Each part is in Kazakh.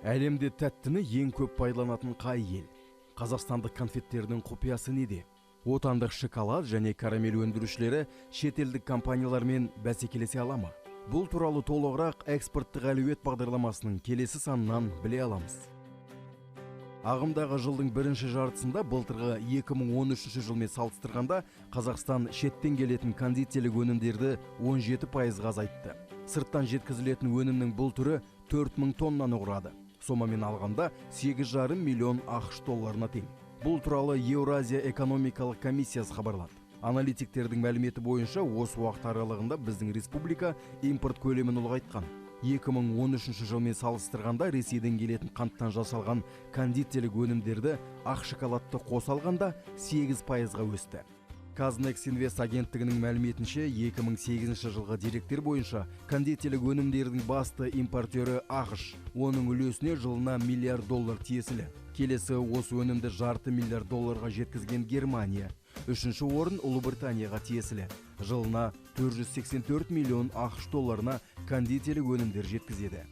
Әлемде тәттіні ең көп пайдаланатын қай ел? Қазақстандық конфеттердің құпиясы неде? Отандық шоколад және карамель өндірушілері шетелдік компаниялармен бәсекелесе ала ма? Бұл туралы толығырақ «Экспорттық әлеует» бағдарламасының келесі санынан біле аламыз. Ағымдағы жылдың бірінші жартысында былтырғы 2013 жылмен салыстырғанда Қазақстан шеттен келетін кондитерлік өнімдерді 17%-ға азайтты. Сырттан жеткізілетін өнімнің бұл түрі 4000 тоннаны құрады. Сомамен алғанда 8,5 миллион АҚШ долларына тең. Бұл туралы Еуразия экономикалық комиссиясы хабарлады. Аналитиктердің мәліметі бойынша, осы уақыт аралығында біздің республика импорт көлемін ұлғайтқан. 2013 жылмен салыстырғанда Ресейден келетін қанттан жасалған кондитерлік өнімдерді, ақ шоколадты қоса алғанда, 8%-ға өсті. Казнекс Инвест агенттігінің мәліметінше, 2008 жылғы деректер бойынша кондитерлік өнімдердің басты импортері АҚШ. Оның үлесіне жылына миллиард доллар тиесілі. Келесі осы өнімді жарты миллиард долларға жеткізген Германия. Үшінші орын Ұлыбританияға тиесілі. Жылына 484 миллион АҚШ долларына кондитерлік өнімдер жеткізеді.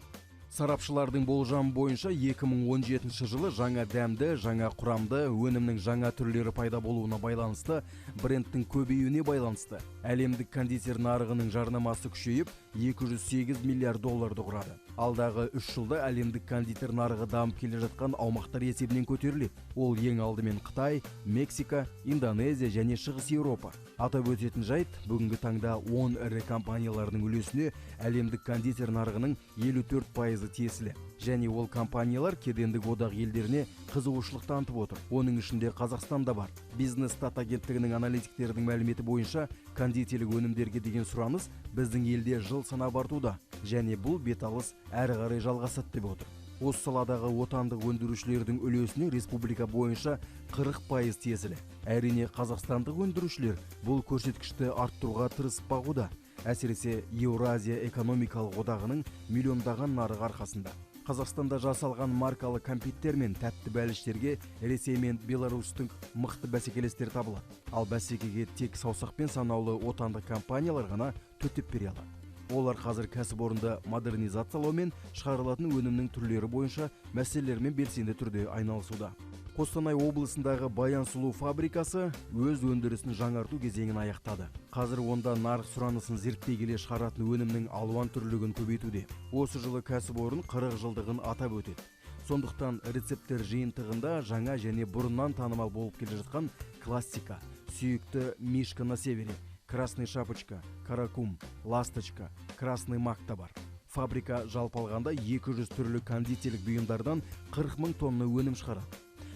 Сарапшылардың болжамы бойынша, 2017 жылы жаңа дәмді, жаңа құрамды өнімнің жаңа түрлері пайда болуына байланысты, брендтің көбеюіне байланысты әлемдік кондитер нарығының жарнамасы күшейіп, 208 миллиард долларды құрады. Алдағы 3 жылда әлемдік кондитер нарығы дамып келе жатқан аумақтар есебінен көтеріледі. Ол ең алдымен Қытай, Мексика, Индонезия және Шығыс Еуропа. Атап өтетін жайт, бүгінгі таңда 10 ірі компаниялардың үлесіне әлемдік кондитер нарығының 54%-ы тиесілі. Және ол компаниялар кедендік одақ елдеріне қызығушылық танытып отыр. Оның ішінде Қазақстан да бар. Бизнес Стат агенттігінің аналитиктерінің мәліметі бойынша, кондитерлік өнімдерге деген сұраныс біздің елде жыл санап артуда және бұл беталыс әрі қарай жалғасады деп отыр. Осы саладағы отандық өндірушілердің үлесіне республика бойынша 40% тиесілі. Әрине, қазақстандық өндірушілер бұл көрсеткішті арттыруға тырысып бағуда. Әсіресе Еуразия экономикалық одағының миллиондаған нарығы арқасында. Қазақстанда жасалған маркалы кәмпиттер мен тәтті бәліштерге Ресей мен Беларусьтің мықты бәсекелестері табылады. Ал бәсекеге тек саусақпен санаулы отандық компаниялар ғана төтеп бере алады. Олар қазір кәсіпорынды модернизациялау мен шығарылатын өнімнің түрлері бойынша мәселелермен белсенді түрде айналысуда. Қостанай облысындағы Баян Сұлу фабрикасы өз өндірісін жаңарту кезеңін аяқтады. Қазір онда нарық сұранысын зерттей келе, шығаратын өнімнің алуан түрлігін көбейтуде. Осы жылы кәсіпорын 40 жылдығын атап өтеді. Сондықтан рецепттер жиынтығында жаңа және бұрыннан танымал болып келе жатқан классика: сүйікті «Мишка на севере», «Красный шапочка», «Каракум», «Ласточка», «Красный мак» та бар. Фабрика жалпы алғанда 200 түрлі кондитерлік бұйымдардан 40 мың тонна өнім шығарады.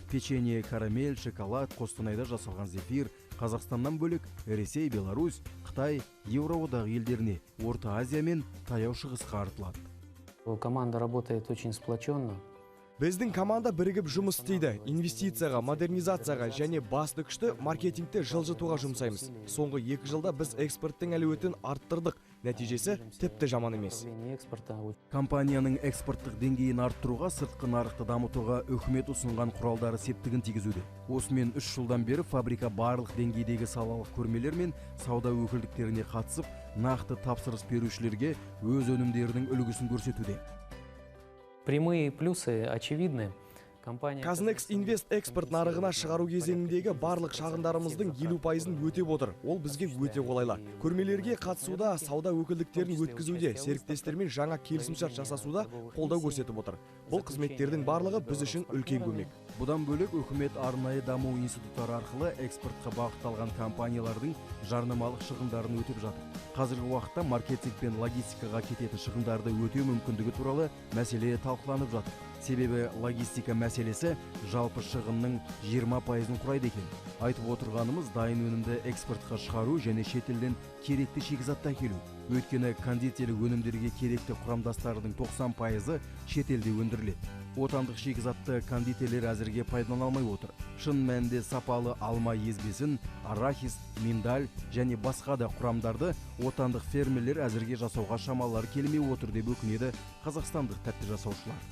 Печенье, карамель, шоколад, Қостанайда жасалған зефир Қазақстаннан бөлек Ресей, Беларусь, Қытай, Еуроодақ елдеріне, Орта Азия мен Таяу Шығысқа артылады. Команда работает очень сплоченно. Біздің команда бірігіп жұмыс істейді. Инвестицияға, модернизацияға және басты күшті маркетингті жылжытуға жұмсаймыз. Соңғы 2 жылда біз экспорттың әлеуетін арттырдық. Нәтижесі тіпті жаман емес. Экспорта. Компанияның экспорттық деңгейін арттыруға, сыртқы нарықты дамытуға үкімет ұсынған құралдары септігін тигізуде. Осымен 3 жылдан бері фабрика барлық деңгейдегі салалық көрмелер мен сауда өкілдіктеріне қатысып, нақты тапсырыс берушілерге өз өнімдерінің үлгісін көрсетуде. Прямые плюсы очевидны. Компания Казнекс Инвест экспорт нарығына шығару кезеңіндегі барлық шығындарымыздың 50%-ын өтеп отыр. Ол бізге өте қолайлы. Көрмелерге қатысуда, сауда өкілдіктерін өткізуде, серіктестермен жаңа келісімшарт жасасуда қолдау көрсетіп отыр. Бұл қызметтердің барлығы біз үшін үлкен көмек. Бұдан бөлек, үкімет арнайы даму институттары арқылы экспортқа бағытталған компаниялардың жарнамалық шығындарын өтеп жатыр. Қазіргі уақытта маркетинг пен логистикаға кететін шығындарды өтеу мүмкіндігі туралы мәселе талқыланып жатыр. Себебі логистика мәселесі жалпы шығынның 20%-ын құрайды екен. Айтып отырғанымыз, дайын өнімді экспортқа шығару және шетелден керекті шикізатты әкелу. Өйткені кондитерлік өнімдерге керекті құрамдастардың 90%-ы шетелде өндіріледі. Отандық шикізатты кондитерлер әзірге пайдалана алмай отыр. Шын мәнінде сапалы алма езбесін, арахис, миндаль және басқа да құрамдарды отандық фермерлер әзірге жасауға шамалары келмей отыр деп өкінеді қазақстандық тәтті жасаушылар.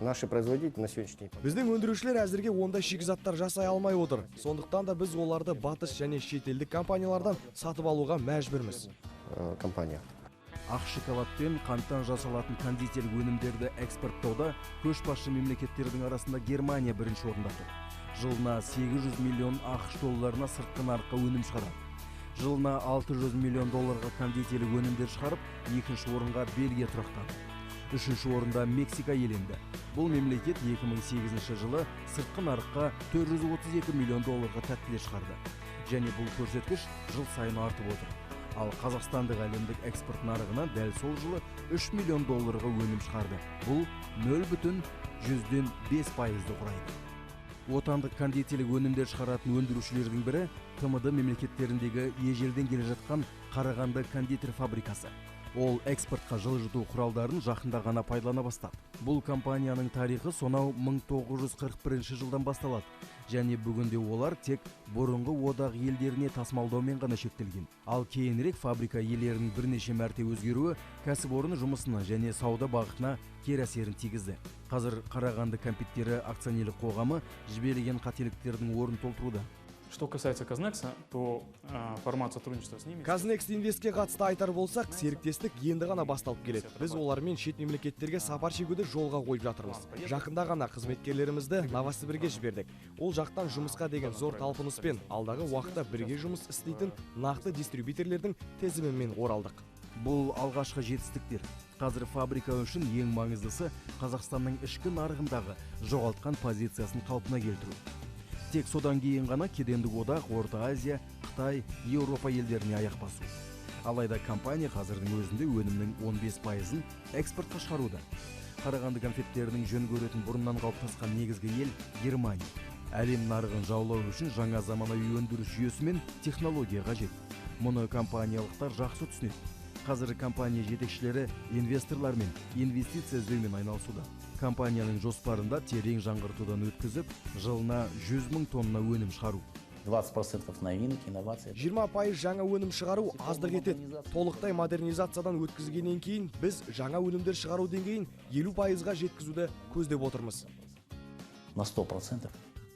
Наши производители на сегодняшний день Біздің өндірушілер әзірге ондай шикізаттар жасай алмай отыр. Сондықтан да біз оларды батыс және шетелдік компаниялардан сатып алуға мәжбүрміз. Компаниях. Ақ шоколад пен қанттан жасалатын кондитерлік өнімдерді экспорттауда көшбасшы мемлекеттердің арасында Германия бірінші орында тұр. Жылына 800 миллион ақш долларына сыртқы нарыққа өнім шығарады. Жылына 600 миллион долларға кондитерлік өнімдер шығарып, екінші орынға Бельгия тұрақтады. Үшінші орында Мексика иеленді. Бұл мемлекет 2008 жылы сыртқы нарыққа 432 миллион долларға тәттілер шығарды. Және бұл көрсеткіш жыл сайын артып отыр. Ал қазақстандық әлемдік экспорт нарығына дәл сол жылы 3 миллион долларға өнім шығарды. Бұл 0,5%-ды құрайды. Отандық кондитерлік өнімдер шығаратын өндірушілердің бірі ТМД мемлекеттеріндегі ежелден келе жатқан Қарағанды кондитер фабрикасы. Ол экспортқа жылжыту құралдарын жақында ғана пайдалана бастады. Бұл компанияның тарихы сонау 1941 жылдан басталады. Және бүгінде олар тек бұрынғы одақ елдеріне тасымалдаумен ғана шектелген. Ал кейінірек фабрика иелерінің бірнеше мәрте өзгеруі кәсіпорын жұмысына және сауда бағытына кері әсерін тигізді. Қазір Қарағанды кәмпиттері акционерлік қоғамы жіберілген қателіктердің орнын толтыруда. Что касается Казнекса, то формат сотрудничества с ними... Казнекс Инвестке қатысты айтар болсақ, серіктестік енді ғана басталып келеді. Біз олармен шет мемлекеттерге сапар шегуді жолға қойып жатырмыз. Жақында ғана қызметкерлерімізді Новосібірге жібердік. Ол жақтан жұмысқа деген зор талпыныспен алдағы уақытта бірге жұмыс істейтін нақты дистрибьютерлердің тізімімен оралдық. Бұл алғашқы жетістіктер. Қазір фабрика үшін ең маңыздысы Қазақстанның ішкі нарығындағы жоғалтқан позициясын қалпына келтіру. Тек содан кейін ғана кедендік одақ Орта Азия, Қытай, Еуропа елдеріне аяқ басу. Алайда компания қазірдің өзінде өнімнің 15%-ын экспортқа шығаруда. Қарағанды конфеттерінің жөн көретін бұрыннан қалыптасқан негізгі ел Германия. Әлем нарығын жаулау үшін жаңа заманауи өндіріс жүйесі мен технология қажет. Мұны компаниялықтар жақсы түсінеді. Қазір компания жетекшілері инвесторлармен инвестиция іздеумен айналысуда. Компанияның жоспарында терең жаңғыртудан өткізіп, жылына 100 мың тонна өнім шығару. 20% новинок, инноваций. 20% жаңа өнім шығару аздық етеді. Толықтай модернизациядан өткізгеннен кейін біз жаңа өнімдер шығару деңгейін 50%-ға жеткізуді көздеп отырмыз. На 100%.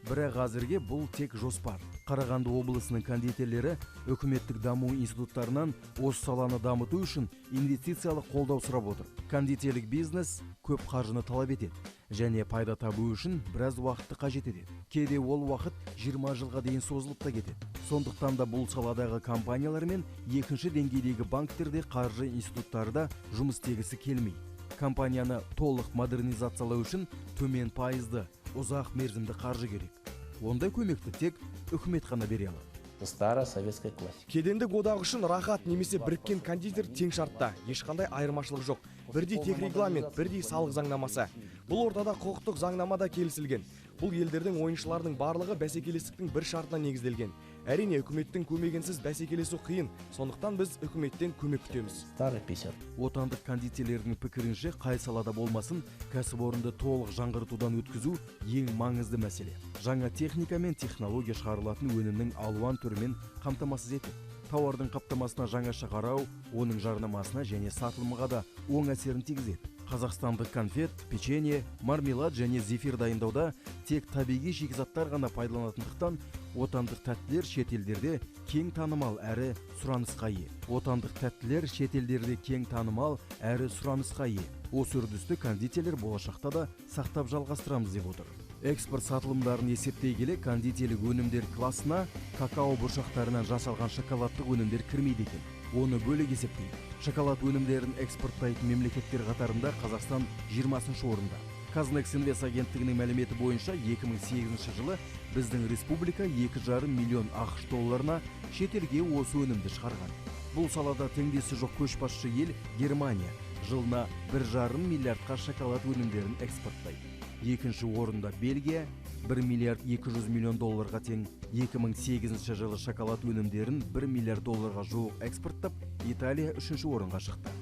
Бірақ әзірге бұл тек жоспар. Қарағанды облысының кондитерлері үкіметтік даму институттарынан осы саланы дамыту үшін инвестициялық қолдау сұрап отыр. Кондитерлік бизнес көп қаржыны талап етеді және пайда табу үшін біраз уақытты қажет етеді. Кейде ол уақыт 20 жылға дейін созылып та кетеді. Сондықтан да бұл саладағы компаниялар мен екінші деңгейдегі банктерде қаржы институттары да жұмыс істегісі келмейді. Компанияны толық модернизациялау үшін төмен пайызды, ұзақ мерзімді қаржы керек. Ондай көмекті тек үкімет қана бере алады. Старая советская классика. Кедендік одақ үшін Рахат немесе біріккен кондитер тең шартта, ешқандай айырмашылық жоқ. Бірдей техрегламент, бірдей салық заңнамасы. Бұл ортада құқықтық заңнама да келісілген. Бұл елдердің ойыншыларының барлығы бәсекелестіктің бір шартына негізделген. Әрине, үкіметтің көмегінсіз бәсекелесу қиын, сондықтан біз үкіметтен көмек күтеміз. Старый 50. Отандық кондитерлердің пікірінше, қай салада болмасын, кәсіпорынды толық жаңғыртудан өткізу ең маңызды мәселе. Жаңа техника мен технология шығарылатын өнімнің алуан түрімен қамтамасыз етеді. Тауардың қаптамасына жаңаша қарау, оның жарнамасына және сатылымға да оң әсерін тигізеді. Қазақстандық конфет, печенье, мармелад және зефир дайындауда тек табиғи шикізаттар ғана пайдаланатындықтан отандық тәттілер шетелдерде кең танымал әрі сұранысқа ие. Отандық тәттілер шетелдерде кең танымал әрі сұранысқа ие. Осы үрдісті кондитерлер болашақта да сақтап жалғастырамыз деп отыр. Экспорт сатылымдарын есептей келе кондитерлік өнімдер класына какао бұршақтарынан жасалған шоколадтық өнімдер кірмейді екен. Оны бөлек есептейді. Шоколад өнімдерін экспорттайтын мемлекеттер қатарында Қазақстан 20-шы орында. Казнекс Инвест агенттігінің мәліметі бойынша 2008 жылы біздің республика 2,5 миллион ақш долларына шетелге осы өнімді шығарған. Бұл салада теңдесі жоқ көшбасшы ел Германия жылына 1,5 миллиардқа шоколад өнімдерін экспорттайды. Екінші орында Бельгия 1 миллиард 200 миллион долларға тең. 2008 жылы шоколад өнімдерін 1 миллиард долларға жуық экспорттап, Италия үшінші орынға шықты.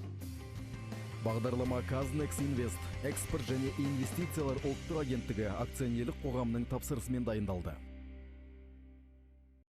Бағдарлама Казнекс Инвест, экспорт және инвестициялар ұлттық агенттігі акционерлік қоғамының тапсырысымен дайындалды.